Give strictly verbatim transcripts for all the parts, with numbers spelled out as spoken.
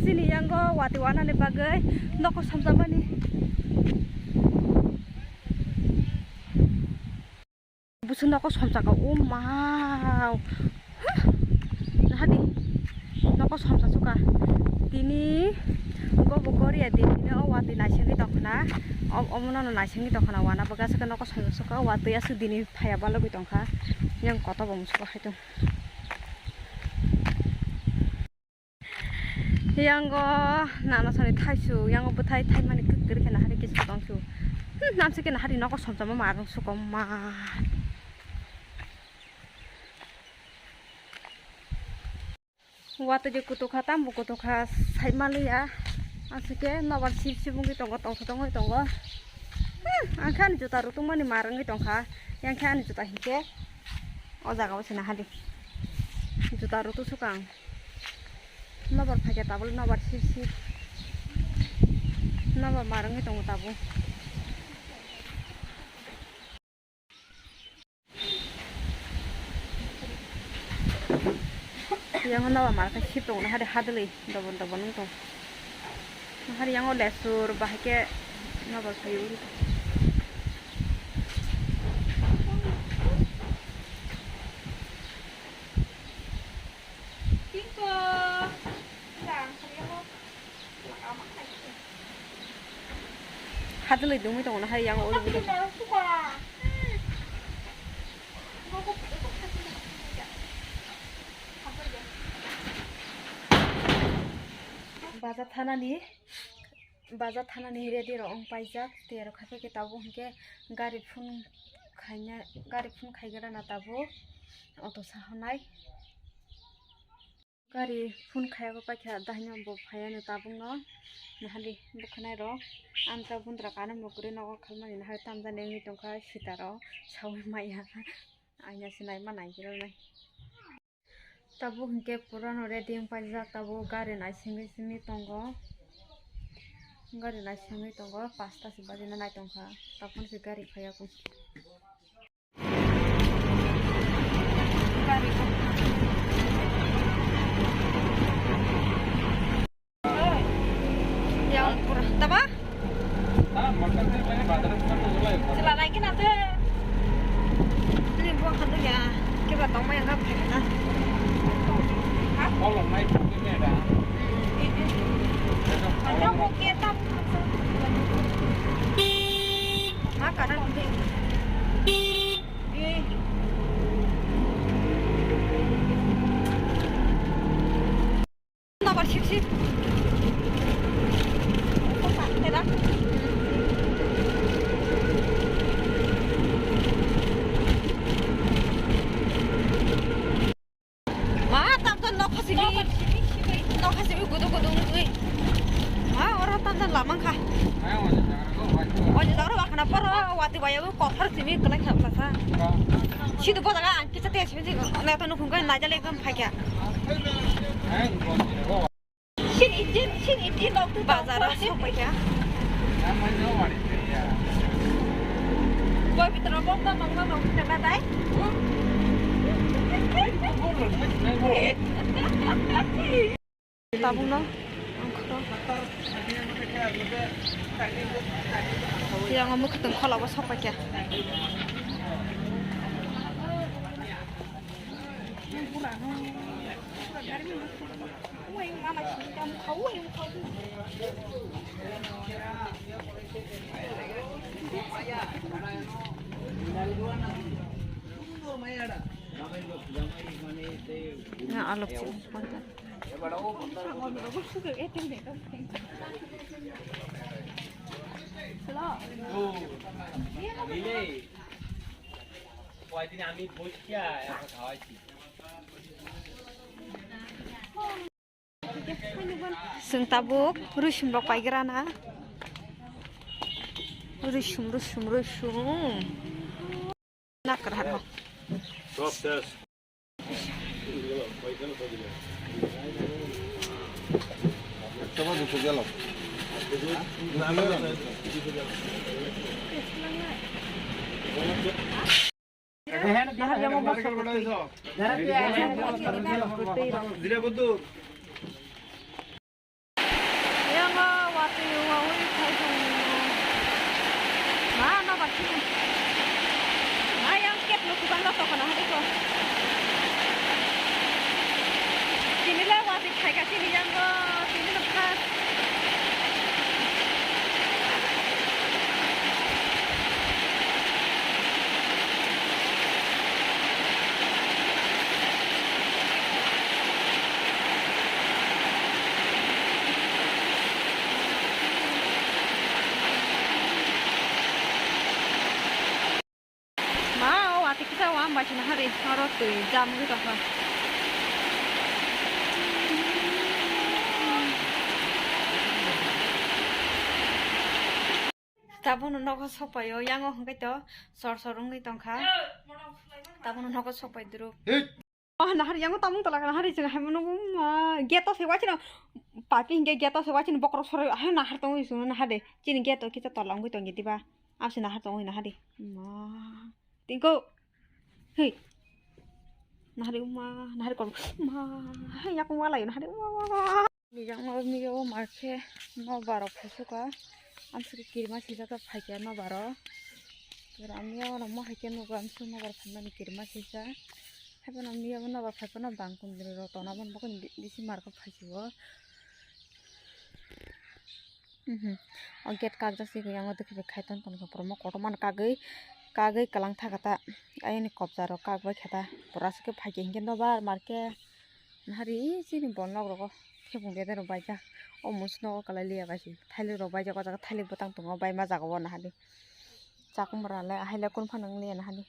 Chini yango watwi wanani bagwi nokho somjamani. Busu nokho somjaka, o ma. Nahadi nokho somja suka. Tini gobo goria di, tini o watwi naisingwi tongkhna. O-, omono naisingwi tongkhna, wana bagwi aswk nokho somja suka, watwi aswk dini phaiya balogwi tongkha. Yang koto bo musuko hai tong. Yango nana sani thaisu, yango bwthai thaimani kwk kwrwi khe nahari kisa tongsu. Hmm, namsi khe nahari nokho somjama ma rung suko ma. Watwi je kutukha, tambo kutukha, sai manliya. Aswk khe nobar sip sip wngwi tongo, tongsa tongwi tongo. Hmm, ang khe ani juta rutungmani ma rwngwi tongkha. Yang khe ani juta hinkhe o jaga o se nahadi. Juta rutu suka ang. Nobar phaikhe tabuk nobar sip sip. Nobar ma rwngwi tongo tabuk. Yang nobar ma rwkhe sip tongo nahadi hadwlwi dobon dobon wng tong. Nahadi yang o lesur bahai khe nobar phaio. Hadwlwi dungwi tongo na hai yang oro. Baja thanani, baja thanani ready rok wng paijak, tei aro khaisa khe tabuk hinkhe gari phone khaina, gari phone khaigra na tabuk auto sahonai. Gari phone khaiyago paikha, daino bo phaiya no tabukno. Nahali bwkhwnai rok, ang ta bundra kano mukri nogo khalmani nahali tamjani wngwi tongkha sitaro sawi maya. Aina se naima naikolnai. Tabuk hinkhe pura no ready wng paijak, tabuk gari naisingwi simi tongo. Gari naisingwi tongo, pasta se bajina nai tongkha, tabukno se gari phaiya kung. Yang pura. Taba? Sila lagi nanti. Ini buang satu ya. Kita tong yang nggak pakai kita. Hah? Ada mau kita. Makan nanti. Nabar sip sip. Ma, tamta nokha simi. Nokha simi gudu gudu wngwi. Ma, oro tamta lamang kha. Ojo jagra wakna poro wati bayo kothar simi kwlai kha bwlasa. Sidu bodaga ang kisa te simi simi neta nukhung kai naijale gam phaikya. Bazar o sokpaikha. Boy bwtwrok bokno tongma nukha na dai. Tabukno ang khoro. Yang mwkhwtwng khola o sokpaikha. Na alok si. Chwng tabuk rwsum rok paigra na. Rwsum, rwsum, rwsum. Nakra no. Nahari oro twi jam wngwi tongkha. Tabukno nogo sokpaio, yango hwnkhe to sor sor wngwi tongkha. Tabukno nogo sokpai duru. Oh, nahari yango tamung tola nahari chwng hai mano, ma, gate o se wachino papi hingke gate o se wachino bokrok soroi hai nahar tongwi chwng nahade. Chini gate o kisa tola wngwi tongya diba? Ase nahar tongwi nahade. Ma. Tingko. Hei. Nahari uma, nahari kol. Ma. Hai yakung wala nahari. Wa, wa, wa. Bijak no miyo markhe no barok phusuka. Amswk kirima sijak khe phaikhe no baro. Pura miyo no mo hai khe nugo amswk no bar phaimani kirima sijak. Haiphano miyo no bar phaikhe no bang kundri rok tona bon bokon bisi markhe phaisio. Mhm. O gate kakjak se yango dikhe khai ton ton khe borok kotorma kagwi kagwi kwlang thaka ta ayoni kobja rok kagwi khe ta borok aswk khe phaikhe hinkhe nobar markhe. Nahari chini bolnok rogo khebung bedero baijak. O musunogo kwlai liya bai se. Thailik rok baijak o jaga thailik bwtang tongo baima jaga o nahari. Chakwmwra le ahai le kunu phano wng liya nahari.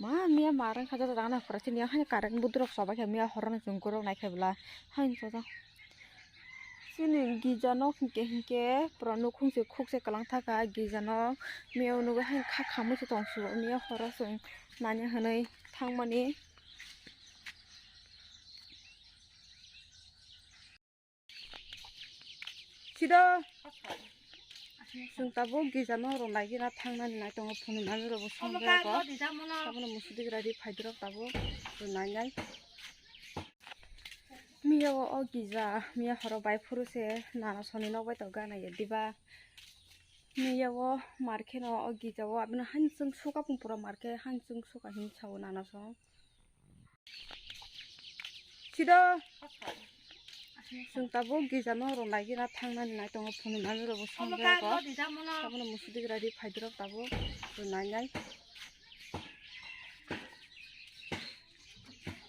Ma miya marang kha jajak nang phra chini haino current budurok sobai kha miya horoni chwng kurok nai khe bwla haino jajak. Chini gija nok hinkhe hinkhe pura nukhung se khuk se kwlang thaka gija nok miya o nugwi haino kha khamwi se tong phuru miya horo chwng nani hwnwi thangmani. Sido. Chwng tabuk gija nok rw nai gina thangnani nai tongo phunuknani rw bo song jago. Tabukno musudigra ri phaidrok tabuk rw nai nai. Miya o, o gija, miya horo bai phuru se nana soni nok bai tongo gana ya diba. Miya o markhe no o gija o aboni hansung suka pung pura markhe hansung suka hin sao nana song. Sido. Chwng tabuk gija nok rw nai gina thangnani nai tongo phunuknani rw bo song jago. Tabukno musudigra ri phaidrok tabuk rw nai nai.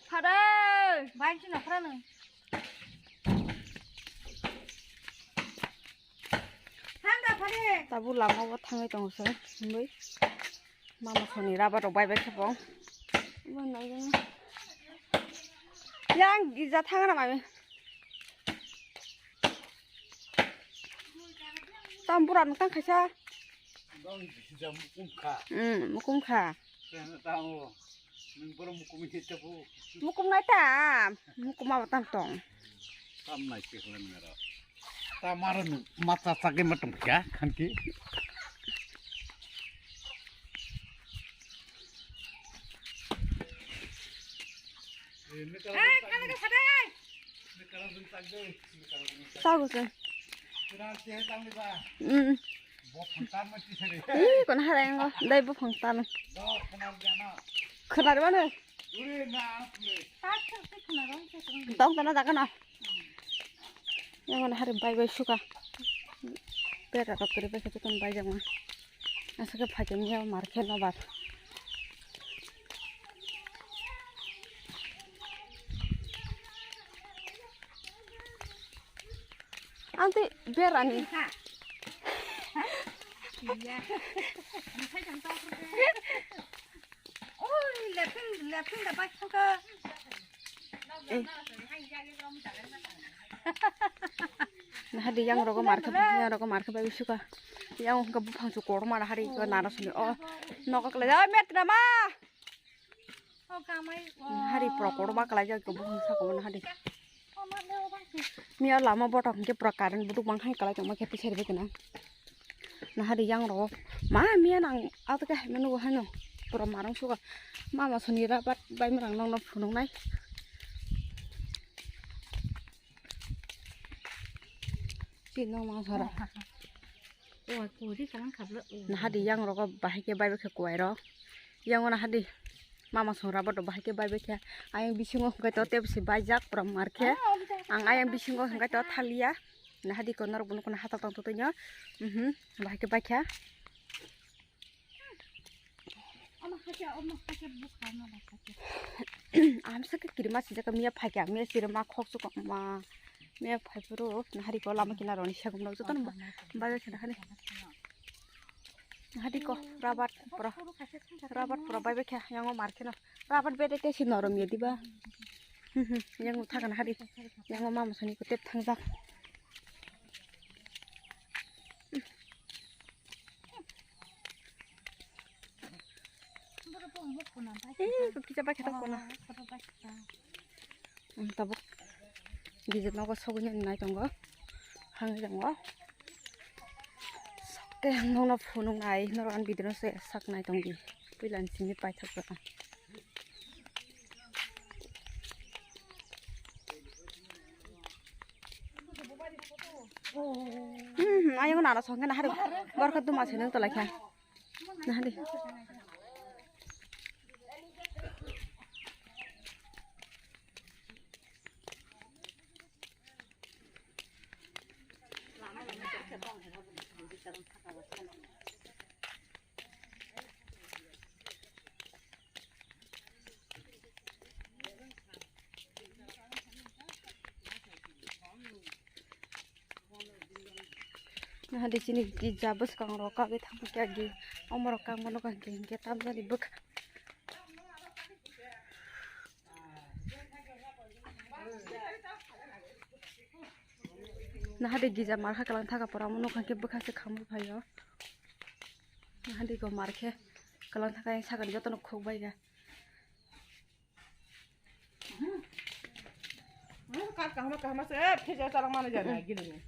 Phare! Bai chino phara nung. Thang da phare. Tabuk lama o thangwi tongo se, hwnwi. Mama soni rubber rok bai bai khe bo. Yang gija thang na mami. Tam bura nung tang khaisa. Bang gija mukum kha. Hmm, mukum kha. Kena tamo. Nung boro mukum ini tepu. Mukum nai tam. Mukum apa tam tong. Tam nai ke khulan mero. Tamar mata sake matum kya khanki. Eh, khana ka phadai. Sago se. Hmm. Ih, kono harang o. Dai buphang tano. Khwnar mano. Tong tana jaga no. Yang mana hari bai bai suka. Bera rok kiri bai kiri kon bai jama. Asa ke phai jam ya mar khe no bar. Ang tei berani. Eh. Nahadi yang rogo markhe, yang rogo markhe bai suka. Yang hwnkhe buphang su kotorma nahadi ko nana sini. Oh, nogo kle. Oh, met nama. Hari pura kotorma kalai jak ko buphang saka mano hari. Miya lama botok hwnkhe pura current buduk mang hai kalai tongma khe tisari bai kana. Nahari yang rogo ma miya nang auto khe hai mano hai no pura marang suka mama soni rabat bai marang nong no phunuk nai. Si nong mang sara. Nahadi yang rogo bahai khe bai bai khe kuwai rok. Yang o nahadi mama song rubber rok bahai khe bai bai khe. Ayang bisingo hwnkhe to tebsi baijak pura mar khe. Ang ayang bisingo hwnkhe to thaliya. Nahadi ko norok buno kono hatal tong totoi no. Mhm, bahai khe bai khe. Amsa khe kirima sijak miya phaikha miya sirima khok chukma. Miya phaiphuru nahari ko lama kinaro ni segum rok jotono bai bai khe nahari. Hadi ko rabat pro, rabat pro bai bekha yango markhe no. Rabat bede te si norom ye diba. Hmm, hmm, yango thagan hadi. Yango mama sani ko tep thangjak. Eh, ko kisa bai khe tong kono. Tabuk gijak nogo sogwi nai tongo, hangwi tongo. Sokke nokno phunuk nai, norok ani video no se sak nai tongdi. Puila ni simi paithak jora. Hmm, ayang nana songkhe nahari borkha duma se nang tolai kha. Nahari. Nahadi chini gija bwskango rok kagwi thangkhe agi omorok kangma nukha hinkhe hinkhe tamjani bwkha. Nahadi gija markha kwlwng thaka pora omo nukha hinkhe bwkha se khamwi phaio. Nahadi go markhe kwlwng thaka yang sakani jotono khukbai ga. Hmm, kar kahama kahama se, eh, phija charang mana jana gilini.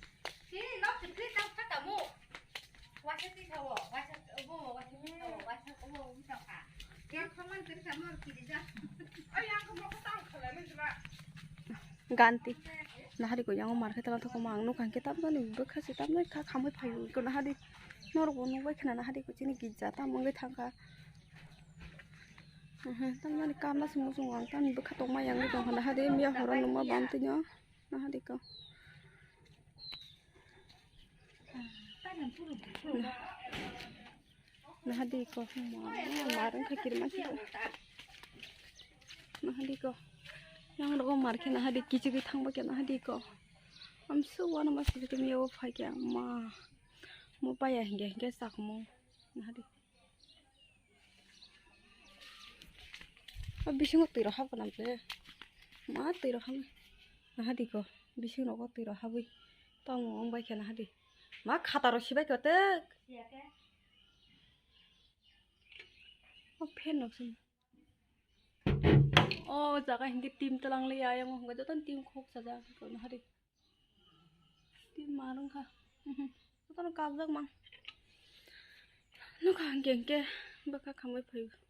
Si, nok si, please, tak tak kamu. Waisa ti sawo, waisa obo, waisa ti sawo, waisa obo, obo tangka. Yang kaman teri sama kiri ja. Ay, yang kamu kau tang khalai mana coba? Ganti. Nahadi ko yang markhe tala thoko mang nukha hinkhe tamjani bwkha se tamjani kha khamwi phaio ko nahadi. Norok bo nukbai khna nahadi ko chini gija tamo wngwi thangkha. Tamani kama se muchungo ang tamni bwkha tongma yang tongkha nahadi miya horo nungma bam tino nahadi ko. Nahadi ko ma ma rang kha kirma khe. Nahadi ko yang rogo mar khe nahadi kichigwi thangba khe nahadi ko. Am su wana ma sijikhe miya o phai khe ma mo paya hingke hingke sakmo nahadi. O bisingo twi rok hapkha nang ble. Ma twi rok hamwi. Nahadi ko. Bising rogo twi rok habwi. Tamo wng bai khe nahadi. Ma khata rok sibai khe tek. O fan rok se. O jaga hinkhe team twlang liya. Ayang o hinkhe jotono team khuk sajak. Nahadi. Team ma rwng kha. Mhm. Jotono kabjak mang. Nokha hingke hingke bwkha khamwi phaio.